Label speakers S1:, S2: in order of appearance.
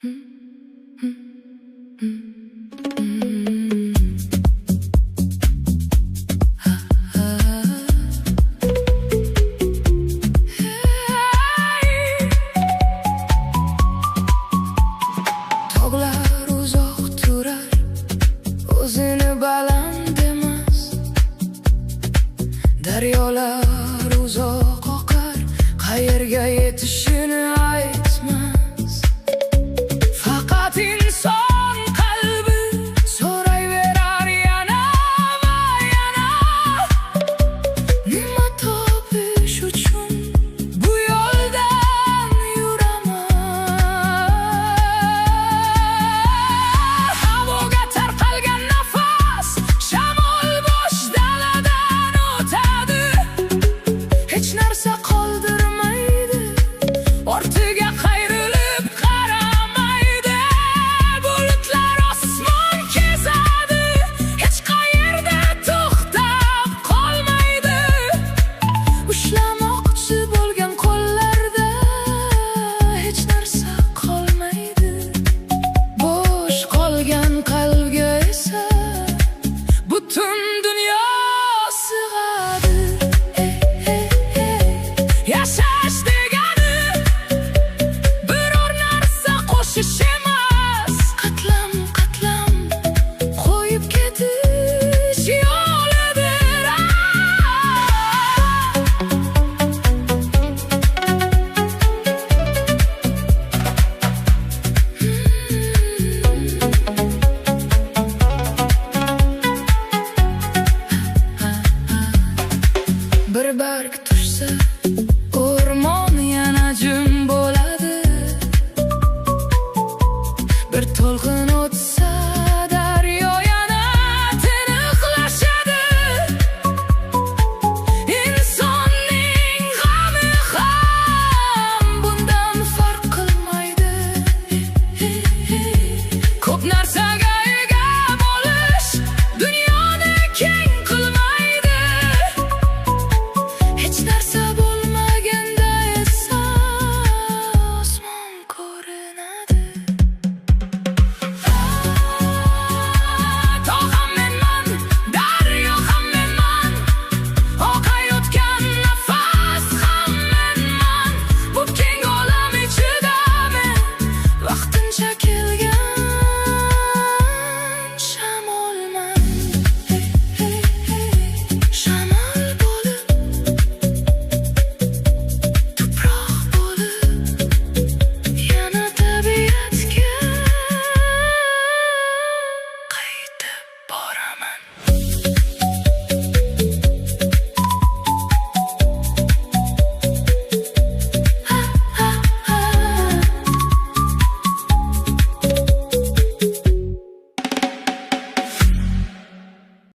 S1: Tog'lar uzoq turar, o'zini baland emas. Daryolar uzoq oqar, qayerga yetishini aytmas. Faqat inson qalbi so'rayverar yana va yana: nima topish uchun bu yo'ldan yuraman? Havoga tarqalgan nafas, shamol bo'sh daladan o'tadi, hech narsa qoldirmaydi, ortiga qayrilib qaramaydi. Bulutlar osmon kezadi, hech qayerda to'xtab qolmaydi. Ushlamoqchi bo'lgan qo'llarda hech narsa qolmaydi. Bo'sh qolgan qalbga esa butun dunyo sig'adi. Yashash degani biror narsa qo'shish emas, qatlam qatlam qo'yib ketish yo'lidir. Ah! Bir barg tushsa, o'rmon yana jim bo'ladi. Bir to'lqin o'tsa, daryo yana tiniqlashadi. Insonning g'ami ham bundan farq qilmaydi. Ko'p narsaga ega bo'lish dunyoni keng qilmaydi. Hech narsa bo'lmaganda esa osmon ko'rinadi. Tog' ham menman, daryo ham menman, oqayotgan nafas ham menman. Bu keng olam ichida men vaqtincha.